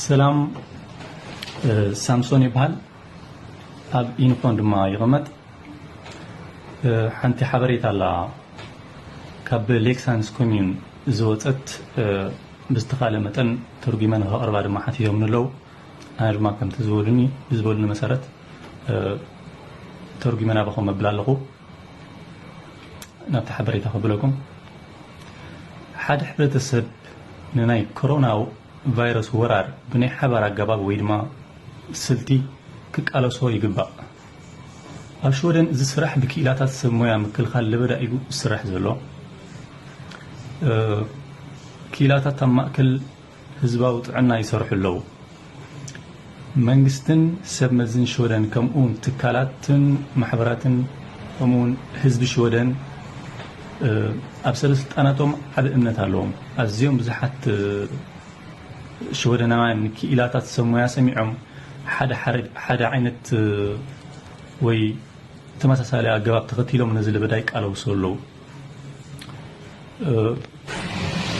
ሰላም፣ ሳምሶን ይበሃል። ኣብ ኢንፎን ድማ ይቕመጥ። ሓንቲ ሓበሬታ ኣላ። ካብ ሌክሳንስ ኮምዩን ዝወፀት፣ ብዝተኻለ መጠን ተርጉመ ንኸቕርባ ድማ ሓቲቶምኒ ኣለዉ። ኣነ ድማ ከምቲ ዝበሉኒ፣ ብዝበሉኒ መሰረት ተርጉመ ናባኹም መብል ኣለኹ። ናብቲ ሓበሬታ ከብለኩም። ሓደ ሕብረተሰብ ንናይ ኮሮና ቫይረስ ወራር ብናይ ሓባር ኣገባብ ወይ ድማ ስልቲ ክቃለሶ ይግባእ። ኣብ ሽወደን እዚ ስራሕ ብክኢላታት ሰብ ሞያ ምክልኻል ለበዳ እዩ ዝስራሕ ዘሎ። ክኢላታት ኣብ ማእከል ህዝባዊ ጥዕና ይሰርሑ ኣለዉ። መንግስትን ሰብ መዝን ሽወደን ከምኡውን ትካላትን ማሕበራትን ከምኡውን ህዝቢ ሽወደን ኣብ ሰበስልጣናቶም ዓቢ እምነት ኣለዎም። ኣዝዮም ብዙሓት ሽወደናውያን ንክኢላታት ሰብ ሞያ ሰሚዖም ሓደ ዓይነት ወይ ተመሳሳሊ ኣገባብ ተኸቲሎም ነዚ ለበዳ ይቃለውሱ ኣለዉ።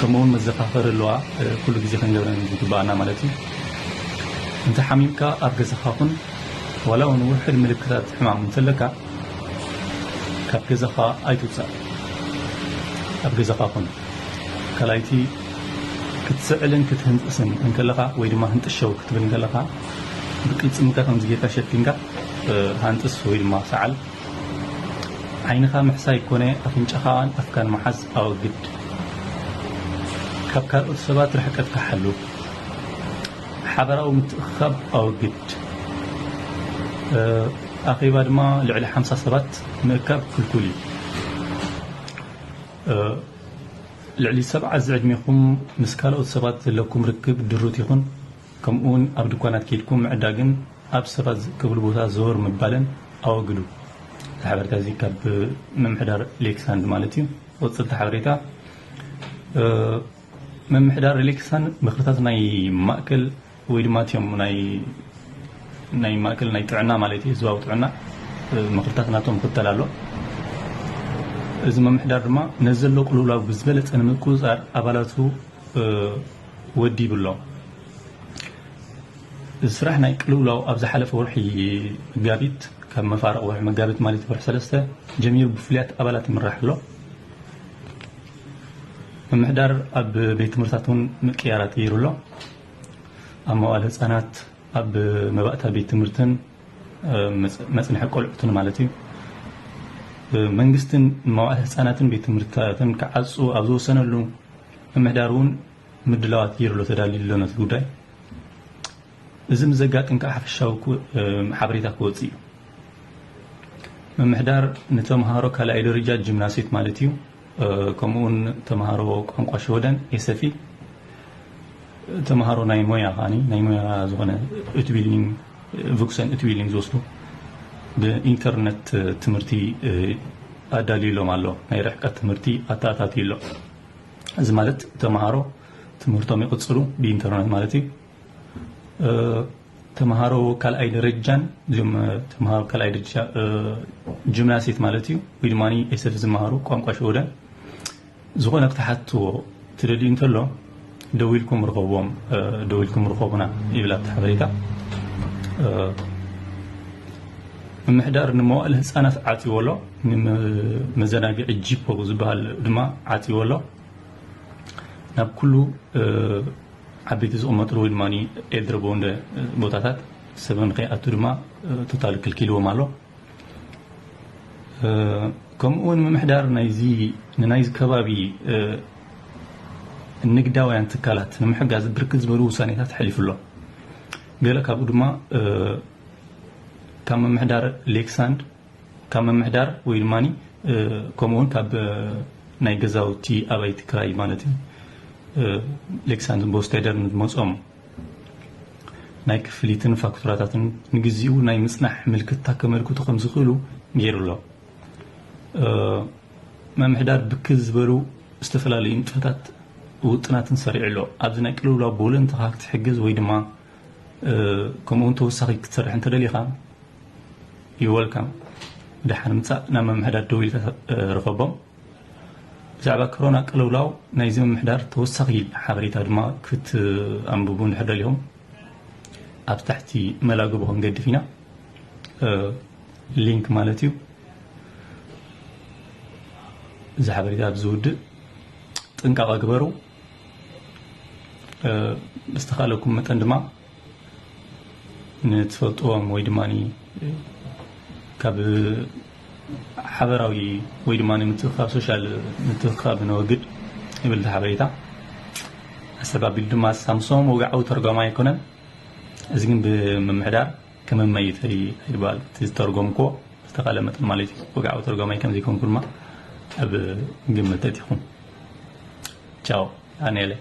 ከምኡውን መዘኻኸሪ ኣለዋ። ኩሉ ግዜ ክንገብረን ዝግባኣና ማለት እዩ። እንተ ሓሚምካ ኣብ ገዛኻ ኩን። ዋላ እውን ውሕድ ምልክታት ሕማም እንተለካ፣ ካብ ገዛኻ ኣይትውፃእ። ኣብ ገዛኻ ኩን። ካልኣይቲ፣ ክትስዕልን ክትህንጥስን እንከለኻ ወይ ድማ ህንጥሸው ክትብል እንከለኻ፣ ብቅልፅምካ ከምዚ ጌርካ ሸፊንካ ሃንጥስ ወይ ድማ ሰዓል። ዓይንኻ ምሕሳይ ኮነ ኣፍንጫኻን ኣፍካን ምሓዝ ኣወግድ። ካብ ካልኦት ሰባት ርሕቀትካ ሓሉ። ሓበራዊ ምትእኽኻብ ኣወግድ። ኣኼባ ድማ ልዕሊ ሓምሳ ሰባት ምእካብ ክልኩል እዩ። ልዕሊ ሰብዓ ዝዕድሜኹም ምስ ካልኦት ሰባት ዘለኩም ርክብ ድሩት ይኹን። ከምኡውን ኣብ ድኳናት ከይድኩም ምዕዳግን ኣብ ሰባት ዝእከብሉ ቦታ ዘወር ምባልን ኣወግዱ። እዚ ሓበሬታ እዚ ካብ ምምሕዳር ሌክሳንድ ማለት እዩ። ቀጽልቲ ሓበሬታ። ምምሕዳር ሌክሳንድ ምኽርታት ናይ ማእከል ወይ ድማ እቲኦም ናይ ናይ ማእከል ናይ ጥዕና ማለት እዩ፣ ህዝባዊ ጥዕና ምኽርታት ናቶም ክተል ኣሎ። እዚ ምምሕዳር ድማ ነዚ ዘሎ ቅልውላው ብዝበለጸ ንምቁጽጻር ኣባላቱ ወዲቡ ኣሎ። እዚ ስራሕ ናይ ቅልውላው ኣብ ዝሓለፈ ወርሒ መጋቢት፣ ካብ መፋርቕ ወርሒ መጋቢት ማለት ወርሒ ሰለስተ ጀሚሩ ብፍሉያት ኣባላት ይምራሕ ኣሎ። ምምሕዳር ኣብ ቤት ትምህርታት እውን ምቅያራት ገይሩ ኣሎ። ኣብ መዋእለ ህፃናት፣ ኣብ መባእታ ቤት ትምህርትን መፅንሒ ቆልዑትን ማለት እዩ። መንግስትን መዋእለ ህፃናትን ቤት ትምህርትታትን ክዓፁ ኣብ ዝወሰነሉ ምምሕዳር እውን ምድላዋት ገይሩ ኣሎ፣ ተዳልዩ ኣሎ ነቲ ጉዳይ። እዚ ምስ ዘጋጥም ከዓ ሓፈሻዊ ሓበሬታ ክወፅእ እዩ። ምምሕዳር ንተምሃሮ ካልኣይ ደረጃ ጅምናስዮት ማለት እዩ፣ ከምኡውን ተምሃሮ ቋንቋ ሽወደን ኤሰፊ፣ ተምሃሮ ናይ ሞያ ከዓኒ ናይ ሞያ ዝኾነ ኡትቢልዲንግ፣ ቭክሰን ኡትቢልዲንግ ዝወስዱ ብኢንተርነት ትምህርቲ ኣዳልዩሎም ኣሎ። ናይ ርሕቀት ትምህርቲ ኣተኣታትዩ ኣሎ። እዚ ማለት ተምሃሮ ትምህርቶም ይቕፅሉ ብኢንተርነት ማለት እዩ። ተምሃሮ ካልኣይ ደረጃን እዚኦም ተምሃሮ ካልኣይ ደረጃ ጅምናስየት ማለት እዩ፣ ወይ ድማ ኤሰፍ ዝመሃሩ ቋንቋ ሽወደን ዝኾነ ክትሓትዎ ትደልዩ እንተሎ ደዊልኩም ርኸብዎም፣ ደዊልኩም ርኸቡና ይብል ኣብቲ ሓበሬታ። ምምሕዳር ንመዋእለ ህፃናት ዓፅዎ ኣሎ፣ ንመዘናግዒ ጂፖ ዝበሃል ድማ ዓፅዎ ኣሎ። ናብ ኩሉ ዓበይቲ ዝቕመጥሉ ወይ ድማ ኤልደር ቦንደ ቦታታት ሰብ ንከይኣቱ ድማ ቶታል ክልኪልዎም ኣሎ። ከምኡ እውን ምምሕዳር ናይዚ ንናይዚ ከባቢ ንግዳውያን ትካላት ንምሕጋዝ ብርክት ዝበሉ ውሳኔታት ኣሕሊፉ ኣሎ። ገለ ካብኡ ድማ ካብ ምምሕዳር ሌክሳንድ ካብ ምምሕዳር ወይ ድማ ከምኡውን ካብ ናይ ገዛውቲ ኣባይቲ ክራይ ማለት እዩ፣ ሌክሳንድ ቦስተደር ንዝመፆም ናይ ክፍሊትን ፋክቱራታትን ንግዚኡ ናይ ምፅናሕ ምልክታ ከመልክቱ ከም ዝኽእሉ ገይሩ ኣሎ። ምምሕዳር ብክል ዝበሉ ዝተፈላለዩ ንጥፈታት ውጥናትን ሰሪዑ ኣሎ። ኣብዚ ናይ ቅልውላው ቦለንትኻ ክትሕግዝ ወይ ድማ ከምኡውን ተወሳኺ ክትሰርሕ እንተደሊኻ ይወልካም። ደሓን ምጻእ ናብ ምምሕዳር ደዊልካ ርኸቦም። ብዛዕባ ኮሮና ቅልውላው ናይዚ ምምሕዳር ተወሳኺ ሓበሬታ ድማ ክትኣንብቡ እንድሕር ደሊኹም ኣብ ታሕቲ መላግቦ ክንገድፍ ኢና። ሊንክ ማለት እዩ። እዚ ሓበሬታ ኣብ ዝውድእ ጥንቃቐ ግበሩ። ብዝተኻለኩም መጠን ድማ ንትፈልጥዎም ወይ ድማ ካብ ሓበራዊ ወይ ድማ ምትእኽኻብ ሶሻል ምትእኽኻብ ነወግድ ይብል እቲ ሓበሬታ። ኣሰባቢሉ ድማ ሳምሶም ወግዓዊ ተርጓማይ ኣይኮነን። እዚ ግን ብምምሕዳር ከመመይተይ ይበሃል። እቲ ዝተርጎምክዎ ዝተኻለ መጠን ማለት እዩ። ወግዓዊ ተርጓማይ ከም ዘይኮንኩ ድማ ኣብ ግምት ኣእቲኹም። ቻው፣ ኣኔለ።